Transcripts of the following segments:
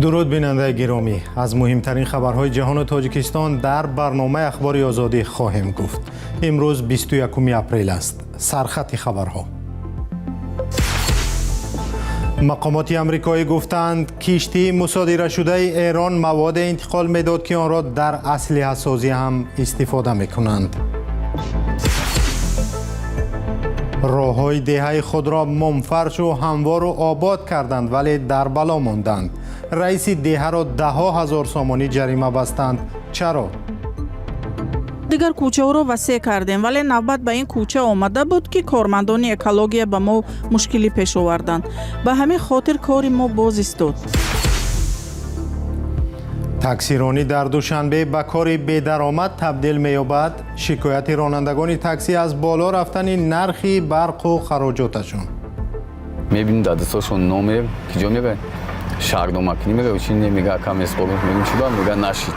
Дуруд, бинандаи гиромӣ. Аз муҳимтарин хабарҳои ҷаҳону Тоҷикистон дар барномаи Ахбори Озодӣ хоҳем гуфт. Имрӯз 21 апрел аст. Сархати хабарҳо. Мақомоти амрикоӣ гуфтанд, киштии мусодирашудаи Эрон маводе интиқол медод, ки онро дар аслиҳасозӣ ҳам истифода мекунанд. Роҳҳои деҳаи худро мумфаршу ҳамвору обод карданд, вале дар бало монданд. Раиси деҳаро даҳҳо ҳазор сомонӣ ҷарима бастанд. Чаро? Дигар кӯчаҳоро васеъ кардем, вале навбат ба ин кӯча омада буд, ки кормандони экология ба мо мушкилӣ пеш оварданд. Ба ҳамин хотир кори мо боз истод. Таксиронӣ дар Душанбе ба кори бедаромад табдил меёбад. Шикояти ронандагони таксӣ аз боло рафтани нархи барқу хароҷоташон. Мебинем, дар дастошон номе ки ҷо мебаред, шаҳрномакунӣ мега, чи не, мега, акам меспорем. Мегӯм, чи ба, мега, нашид.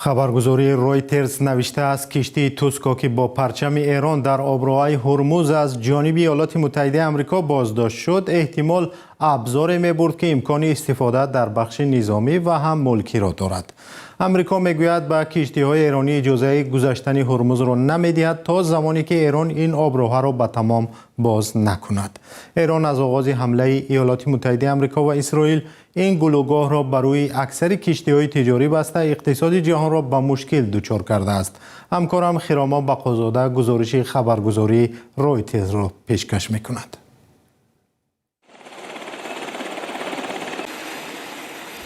Хабаргузории Ройтерс навиштааст, киштии Туско, ки бо парчами Эрон дар оброҳаи Ҳурмуз аз ҷониби Иёлоти Муттаҳидаи Амрико боздошт шуд, эҳтимол абзоре мебурд, ки имкони истифода дар бахши низомӣ ва ҳам мулкиро дорад. Амрико мегӯяд, ба киштиҳои эронӣ иҷозаи гузаштани Ҳурмузро намедиҳад, то замоне ки Эрон ин оброҳаро ба тамом боз накунад. Эрон аз оғози ҳамлаи Иёлоти Муттаҳидаи Амрико ва Исроил ин гулӯгоҳро ба рӯи аксари киштиҳои тиҷорӣ баста, иқтисоди ҷаҳонро ба мушкил дучор кардааст. Ҳамкорам Хиромо Бақозода гузориши хабаргузории Ройтерсро пешкаш мекунад.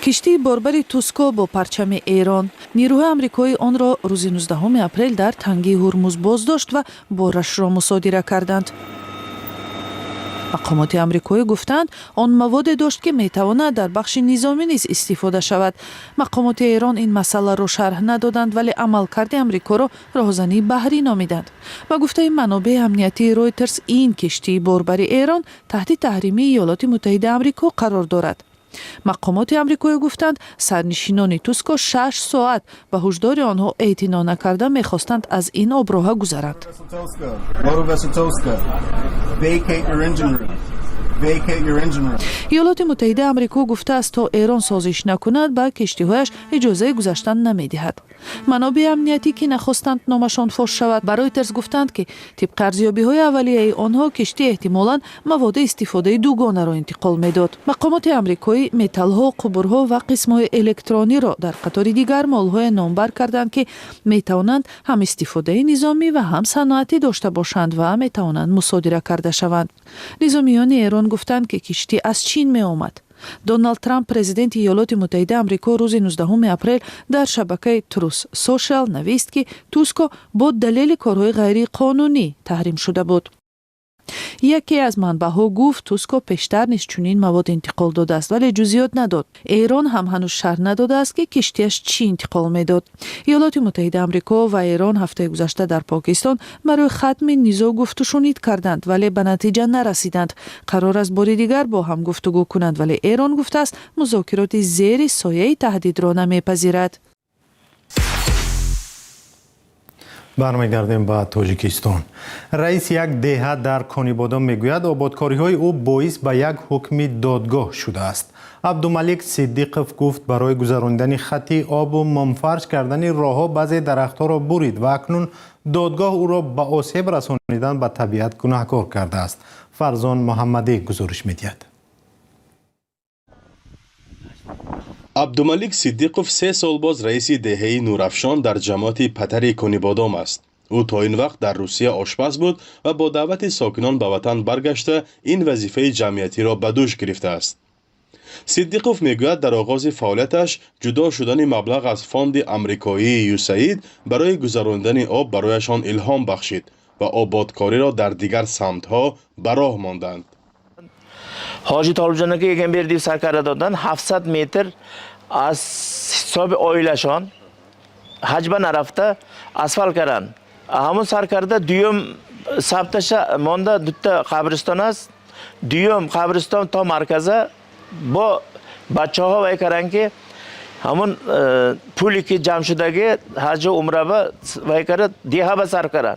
Киштии борбари Туско бо парчами Эрон. Нирӯҳои амрикоӣ онро рӯзи 19 апрел дар тангии Ҳурмуз боздошт ва борашро мусодира карданд. Мақомоти амрикоӣ гуфтанд, он маводе дошт, ки метавонад дар бахши низомӣ низ истифода шавад. Мақомоти Эрон ин масъаларо шарҳ надоданд, вале амалкарди Амрикоро роҳзании баҳрӣ номиданд. Ба гуфтаи манобеи амниятии Ройтерс, ин киштии борбари Эрон таҳти таҳримии Иёлоти Муттаҳидаи Амрико қарор дорад. Мақомоти амрикоӣ гуфтанд, сарнишинони Туско 6 соат ба ҳушдори онҳо эътино накарда, мехостанд аз ин оброҳа гузаранд. Vacate your engine room. Vacate your engine room. Иёлоти Муттаҳидаи Амрико гуфтааст, то Эрон созиш накунад, ба киштиҳояш иҷозаи гузаштан намедиҳад. Манобеи амниятӣ, ки нахостанд номашон фош шавад, ба Ройтерс гуфтанд, ки тибқи арзёбиҳои аввалияи онҳо, киштӣ эҳтимолан маводи истифодаи дугонаро интиқол медод. Мақомоти амрикоӣ металлҳо, қубурҳо ва қисмҳои электрониро дар қатори дигар молҳое номбар карданд, ки метавонанд ҳам истифодаи низомӣ ва ҳам саноатӣ дошта бошанд ва метавонанд мусодира карда шаванд. Низомиёни Эрон гуфтанд, ки киштӣ аз Чин меомад. Доналд Трамп, президенти Иёлоти Муттаҳидаи Амрико, рӯзи 19 апрел дар шабакаи Трус Сошиал навист, ки Туско бо далели корҳои ғайриқонунӣ таҳрим шуда буд. Яке аз манбаъҳо гуфт, Туско пештар низ чунин мавод интиқол додааст, вале ҷузъиёт надод. Эрон ҳам ҳанӯз шарҳ надодааст, ки киштиаш чӣ интиқол медод. Иёлоти Муттаҳидаи Амрико ва Эрон ҳафтаи гузашта дар Покистон барои хатми низоъ гуфтушунид карданд, вале ба натиҷа нарасиданд. Қарор аст, бори дигар бо ҳам гуфтугӯ кунанд, вале Эрон гуфтааст, музокироти зери сояи таҳдидро намепазирад. Бармегардем ба Тоҷикистон. Раиси як деҳа дар Конибодом мегӯяд, ободкориҳои ӯ боис ба як ҳукми додгоҳ шудааст. Абдумалик Сиддиқов гуфт, барои гузаронидани хати обу мумфарш кардани роҳҳо баъзе дарахтҳоро бурид ва акнун додгоҳ ӯро ба осеб расонидан ба табиат гунаҳкор кардааст. Фарзон Муҳаммадӣ гузориш медиҳад. Абдумалик Сиддиқов 3 сол боз раиси деҳаи Нурафшон дар ҷамоати Патари Конибодом аст. Ӯ то ин вақт дар Русия ошпаз буд ва бо даъвати сокинон ба ватан баргашта, ин вазифаи ҷамъиятиро ба дӯш гирифтааст. Сиддиқов мегӯяд, дар оғози фаъолияташ ҷудо шудани маблағ аз фонди амрикоии ЮСАИД барои гузаронидани об барояшон илҳом бахшид ва ободкориро дар дигар самтҳо ба роҳ монданд. Ҳоҷи Толибҷон aka Egamberdiyev саркарда додан 700 метр аз ҳисоби оилашон ҳаҷба нарафта асфалт кардан. Ҳамон саркарда дуюм сабташа монда, дута қабристон аст. Дуюм қабристон то марказа бо бачаҳо вай кардан, ки ҳамон пуле ки ҷамъ шудаги ҳаҷу умраба вай карда, деҳа ба сар кардан.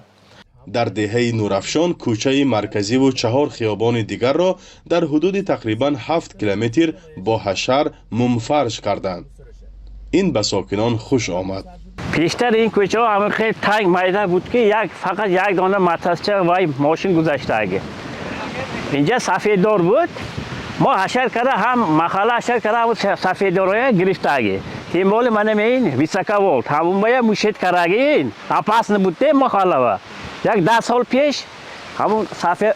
Дар деҳаи Нурафшон кӯчаи марказиву чаҳор хиёбони дигарро дар ҳудуди тақрибан 7 километр бо ҳашар мумфарш карданд. Ин ба сокинон хуш омад. Пештар ин кӯчаҳо ҳама хеле танг, майда буд, ки як фақат як дона мотосча вай мошин гузаштаги. Инҷа сафеддор буд. Мо ҳашар карда, ҳам маҳалла ҳашар карда, ҳам сафеддороя гирифтаги. Тем более мана ин высоковольт ҳамунбая мушет караги, ин опасно буд де маҳаллава. Як 10 сол пеш ҳамун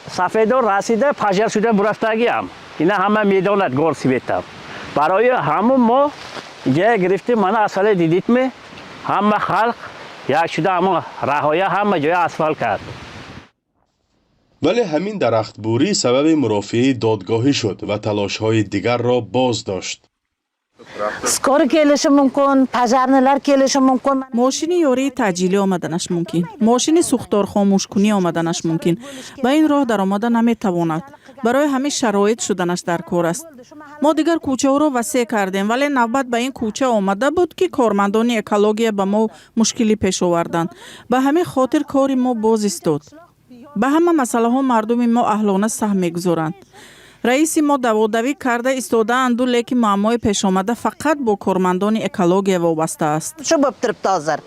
сафеддор расида, пожар шуда бурафтагиам. Ина ҳама медонад горсовет ам. Барои ҳамун мо ҷая гирифтем. Мана асфале дидидме, ҳама халқ як шуда, ҳамон раҳоя ҳама ҷоя асфалт кард. Вале ҳамин дарахтбурӣ сабаби мурофиаи додгоҳӣ шуд ва талошҳои дигарро боз дошт. Скорый kelishi mumkin, пожарный lar kelishi mumkin. Мошини ёрии таъҷилӣ омаданаш мумкин, мошини сӯхторхомӯшкунӣ омаданаш мумкин. Ба ин роҳ даромада наметавонад. Барои ҳамин шароит шуданаш дар кор аст. Мо дигар кӯчаҳоро васеъ кардем, вале навбат ба ин кӯча омада буд, ки кормандони экология ба мо мушкилӣ пеш оварданд. Ба ҳамин хотир кори мо боз истод. Ба ҳама масъалаҳо мардуми мо аҳлона саҳм мегузоранд. Раиси мо даводавӣ карда истодаанду, лекин муаммои пешомада фақат бо кормандони экология вобаста аст. Shu bo'lib turibdi hozir.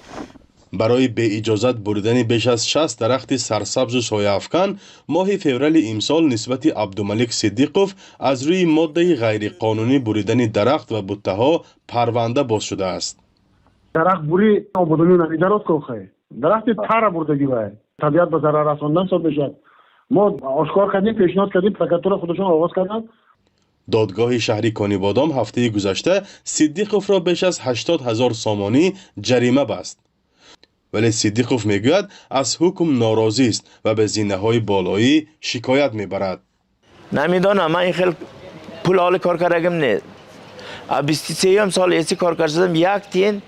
Барои беиҷозат буридани беш аз 60 дарахти сарсабзу сояафкан моҳи феврали имсол нисбати Абдумалик Сиддиқов аз рӯи моддаи ғайриқонунӣ буридани дарахт ва буттаҳо парванда боз шудааст. Дарахт бурӣ ободонӣ намедароз кохе, дарахти тара бурдагӣ вай табиат ба зарар расондан ҳисоб мешавад. Мо ошкор кардем, пешниҳод кардем, прокуратура худашон оғоз карданд. Додгоҳи шаҳри Конибодом ҳафтаи гузашта Сиддиқовро беш аз 80 000 сомонӣ ҷарима баст, вале Сиддиқов мегӯяд, аз ҳукм норозист ва ба зинаҳои болоӣ шикоят мебарад. Намедонам, ман ин хел пул ҳоли кор кардагим не. А 23-юм сол эси кор кардам, як тиин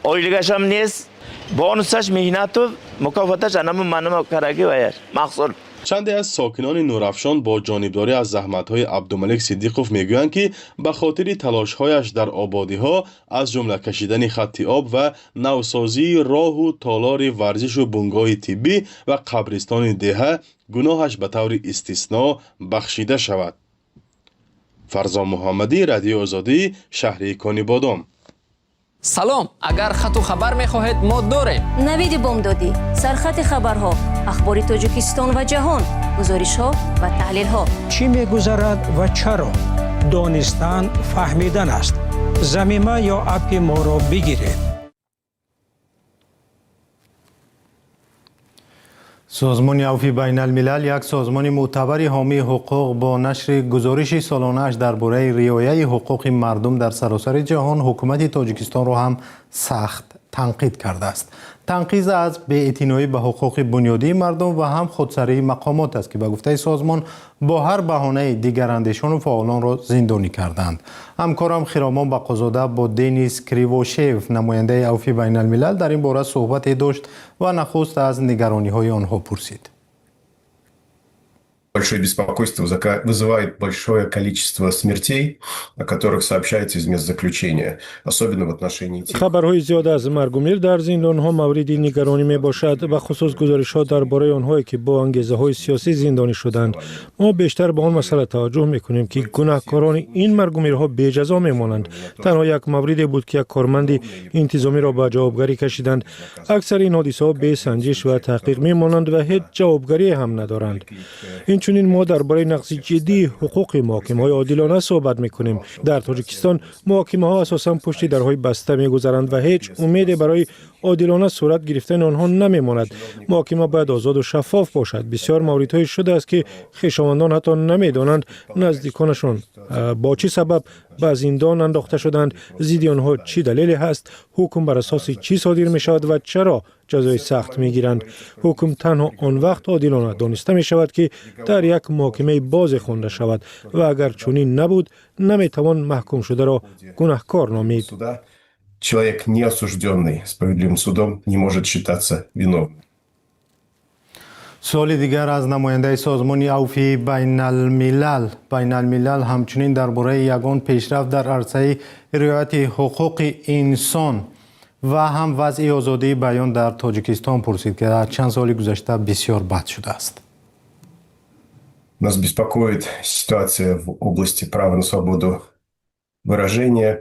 ойлигашам нест, бонусаш, меҳнату мукофоташ анаму манама караги ваяш маҳсул. Чанде аз сокинони Нурафшон бо ҷонибдорӣ аз заҳматҳои Абдумалик Сиддиқов мегӯянд, ки ба хотири талошҳояш дар ободиҳо, аз ҷумла кашидани хатти об ва навсозии роҳу толори варзишу бунгоҳи тиббӣ ва қабристони деҳа, гуноҳаш ба таври истисно бахшида шавад. Фарзон Муҳаммадӣ, Радиои Озодӣ, шаҳри Конибодом. Салом, агар хату хабар мехоҳед, мо дорем. Навиди бомдодӣ, сархати хабарҳо, ахбори Тоҷикистон ва ҷаҳон, гузоришҳо ва таҳлилҳо. Чӣ мегузарад ва чаро? Донистан фаҳмидан аст. Замима ё аппи моро бигиред. Созмони Авфи байналмилал, як созмони мӯътабари ҳомии ҳуқуқ, бо нашри гузориши солонааш дар бораи риояи ҳуқуқи мардум дар саросари ҷаҳон ҳукумати Тоҷикистонро ҳам сахт танқид кардааст. Танқиз аз беэътиноӣ ба ҳуқуқи бунёдии мардум ва ҳам худсарии мақомот аст, ки ба гуфтаи созмон бо ҳар баҳонаи дигарандешону фаъолонро зиндонӣ карданд. Ҳамкорам Хиромон Бақозода бо Денис Кривошеев, намояндаи Авфи байналмилал, дар ин бора суҳбате дошт ва нахуст аз нигарониҳои онҳо пурсид. Большое беспокойство вызывает большое количество смертей, о которых сообщается из мест заключения, особенно в отношении тех. Хабарҳои зиёд аз маргумир дар зиндонҳо мавриди нигаронӣ мебошад, бахусус гузоришҳо дар бораи онҳое, ки бо ангезаҳои сиёсӣ зиндонӣ шуданд. Мо бештар ба он масъала таваҷҷӯҳ мекунем, ки гунаҳкорони ин маргумирҳо беҷазо мемонанд. Танҳо як мавриде буд, ки як корманди интизомиро ба ҷавобгарӣ кашиданд. Аксари ин ҳодисаҳо бесанҷиш ва таҳқиқ мемонанд ва ҳеҷ ҷавобгарие ҳам надоранд. Инчунин мо дар бораи нақзи ҷиддии ҳуқуқи муҳокимаҳои одилона суҳбат мекунем. Дар Тоҷикистон муҳокимаҳо асосан пушти дарҳои баста мегузаранд ва ҳеҷ умеде барои одилона сурат гирифтани онҳо намемонад. Муҳокима бояд озоду шаффоф бошад. Бисёр мавридҳое шудааст, ки хешовандон ҳатто намедонанд, наздиконашон бо чӣ сабаб ба зиндон андохта шуданд, зидди онҳо чӣ далеле ҳаст, ҳукм бар асоси чӣ содир мешавад ва чаро ҷазои сахт мегиранд. Ҳукм танҳо он вақт одилона дониста мешавад, ки дар як муҳокимаи бозе хонда шавад, ва агар чунин набуд, наметавон маҳкумшударо гунаҳкор номид. Человек, не осужденный справедливым судом, не может считаться виновным. Суоли дигар аз намояндаи созмони Авфи байналмилал ҳамчунин дар бораи ягон пешрафт дар арсаи риояти ҳуқуқи инсон Ва ҳам вазъи озодии баён дар Тоҷикистон пурсид, ки дар чанд соли гузашта бисёр бад шудааст. Нас беспокоит ситуация в области права на свободу выражения.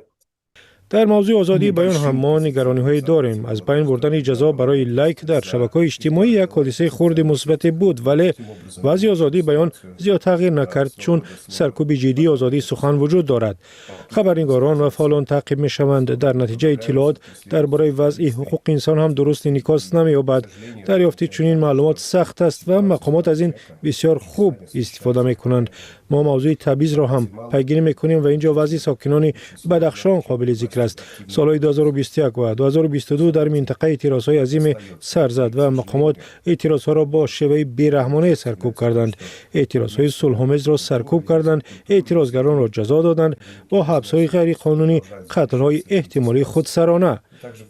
Дар мавзӯи озодии баён ҳам мо нигарониҳое дорем. Аз байн бурдани ҷазо барои лайк дар шабакаҳои иҷтимоӣ як ҳодисаи хурди мусбате буд, вале вазъи озодии баён зиёд тағйир накард, чун саркӯби ҷиддии озодии сухан вуҷуд дорад. Хабарнигорон ва фаъолон таъқиб мешаванд. Дар натиҷа иттилоот дар бораи вазъи ҳуқуқи инсон ҳам дуруст инъикос намеёбад. Дарёфти чунин маълумот сахт аст ва мақомот аз ин бисёр хуб истифода мекунанд. Мо мавзӯи табъизро ҳам пайгирӣ мекунем ва ин ҷо вазъи сокинони Бадахшон қобили зикр аст. Солҳои 2021 ва 2022 дар минтақа эътирозҳои азиме сар зад ва мақомот эътирозҳоро бо шеваи бераҳмонае саркӯб карданд. Эътирозҳои сулҳомезро саркӯб карданд, эътирозгаронро ҷазо доданд бо ҳабсҳои ғайриқонунӣ, қатлҳои эҳтимолии худсарона.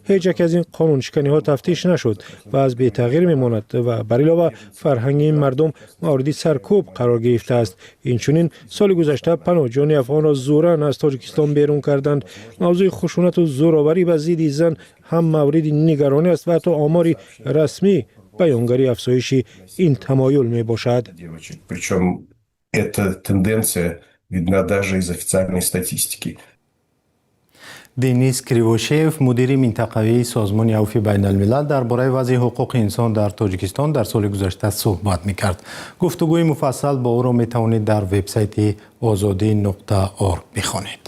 Ҳеҷ яке аз ин қонуншиканиҳо тафтиш нашуд ва аз бетағйир мемонад ва бар илова фарҳанги ин мардум мавриди саркӯб қарор гирифтааст. Инчунин соли гузашта паноҳҷӯёни афғонро зӯран аз Тоҷикистон берун карданд. Мавзӯи хушунату зӯроварӣ ба зидди зан ҳам мавриди нигаронӣ аст ва ҳатто омори расмӣ баёнгари афзоиши ин тамоюл мебошад. Причем эта тенденция видна даже из официальной статистики. Денис Кривошеев, мудири минтақавии Созмони Авфи Байналмилал, дар бораи вазъи ҳуқуқи инсон дар Тоҷикистон дар соли гузашта суҳбат мекард. Гуфтугӯи муфассал бо ӯро метавонед дар вебсайти озодӣ.орг бихонед.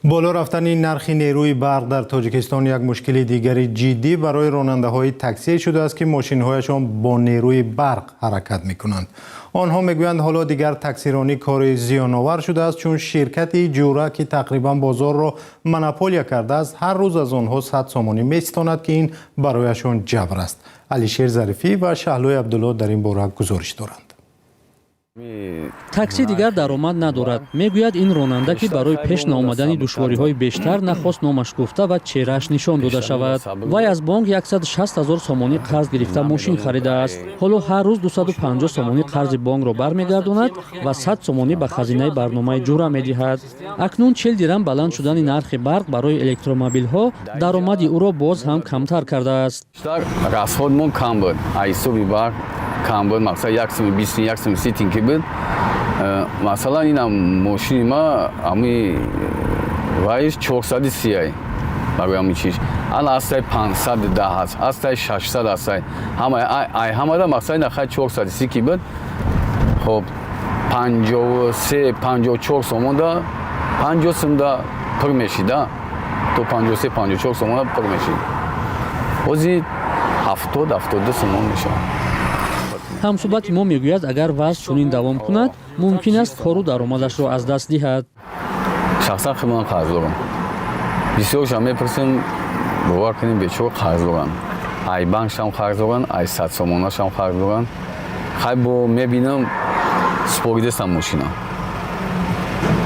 Боло рафтани нархи нерӯи барқ дар Тоҷикистон як мушкили дигари ҷиддӣ барои ронандаҳои таксӣ шудааст, ки мошинҳояшон бо нерӯи барқ ҳаракат мекунанд. Онҳо мегӯянд, ҳоло дигар таксиронӣ кори зиёновар шудааст, чун ширкати Ҷура, ки тақрибан бозорро монополия кардааст, ҳар рӯз аз онҳо 100 сомонӣ меситонад, ки ин барояшон ҷабр аст. Алишер Зарифӣ ва Шаҳлои Абдулло дар ин бора гузориш доранд. Таксӣ дигар даромад надорад, мегӯяд ин ронанда, ки барои пеш наомадани душвориҳои бештар нахост номаш гуфта ва чеҳрааш нишон дода шавад. Вай аз бонк 160 ҳазор сомонӣ қарз гирифта мошин харидааст. Ҳоло ҳар рӯз 250 сомонӣ қарзи бонкро бармегардонад ва 100 сомонӣ ба хазинаи барномаи Ҷура медиҳад. Акнун 40 дирам баланд шудани нархи барқ барои электромобилҳо даромади ӯро боз ҳам камтар кардааст. Расходмон кам буд, ҳисоби барқ кам буд, мақсад як суми 20, як суми 30 тин ки буд. Масалан, инам мошини ма ами вайш 430 ай, барои ҳамин чиз ана астай 510 ҳаст, астай 600 астай, ҳама ай ҳамада мақсад ина хай 430 ки буд. Хоб, 53, 54 сомонда, 50 сумда пур мешида, то 53, 54 сомонда пур мешид. Ҳозир 70, 72 сомон мешавад. Ҳамсӯҳбати мо мегӯяд, агар вазъ чунин давом кунад, мумкин аст кору даромадашро аз даст диҳад. Шахсан худман қарз дорам. Бисёршам мепурсем, бовар кунем, бечора қарз доранд, ай банкшам қарз доранд, ай садсомонашам қарз доранд. Хай, бо мебинам, споридестам мошина,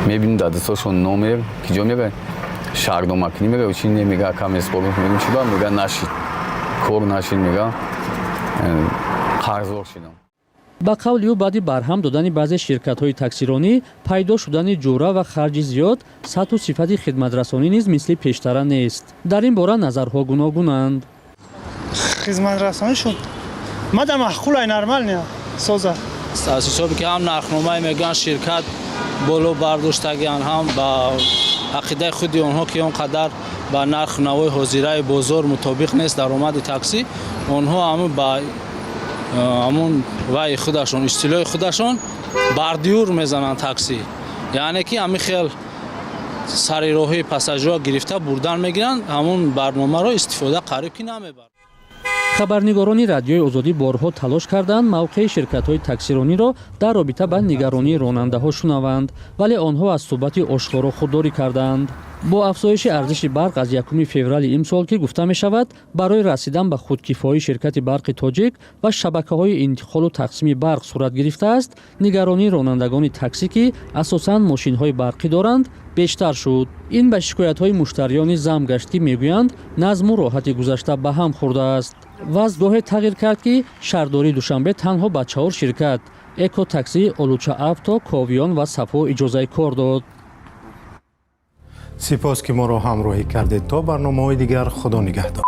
мебинам дар дастошон номер, ки ҷо мега шаҳрномакунӣ мега, чи не мега, ака меспорим. Мегӯм, чи ба? Мега, нашид, кор нашид, мега, қарздор шидам. Ба қавли ӯ, баъди барҳам додани баъзе ширкатҳои таксиронӣ, пайдо шудани Ҷура ва харҷи зиёд, сатҳу сифати хидматрасонӣ низ мисли пештара нест. Дар ин бора назарҳо гуногунанд. Хизматрасонӣ шуд мада маъқулай, нормально, соза. Аз ҳисоби ки ҳам нархномае мегӯянд ширкат боло бардоштагианд, ҳам ба ақидаи худи онҳо, ки он қадар ба нарху навои ҳозираи бозор мутобиқ нест даромади таксӣ, онҳо ҳамн ба ҳамун вайи худашон, истилоҳи худашон, бордюр мезананд таксӣ, яъне ки ҳамин хел сари роҳи пассажирро гирифта бурдан мегиранд. Ҳамун барномаро истифода қариб ки намебаранд. Хабарнигорони Радиои Озодӣ борҳо талош карданд мавқеи ширкатҳои таксирониро дар робита ба нигаронии ронандаҳо шунаванд, вале онҳо аз суҳбати ошкоро худдорӣ карданд. Бо афзоиши арзиши барқ аз 1 феврали имсол, ки гуфта мешавад, барои расидан ба худкифоии ширкати Барқи Тоҷик ва шабакаҳои интиқолу тақсими барқ сурат гирифтааст, нигаронии ронандагони таксӣ, ки асосан мошинҳои барқӣ доранд, бештар шуд. Ин ба шикоятҳои муштариёни зам гашт, ки мегӯянд, назму роҳати гузашта ба ҳам хӯрдааст. Вазъ гоҳе тағйир кард, ки шаҳрдории Душанбе танҳо ба чаҳор ширкат: Экотаксӣ, Олуча Авто, Ковиён ва Сафо иҷозаи кор дод. Сипос, ки моро ҳамроҳӣ кардед. То барномаҳои дигар, Худо нигаҳдор.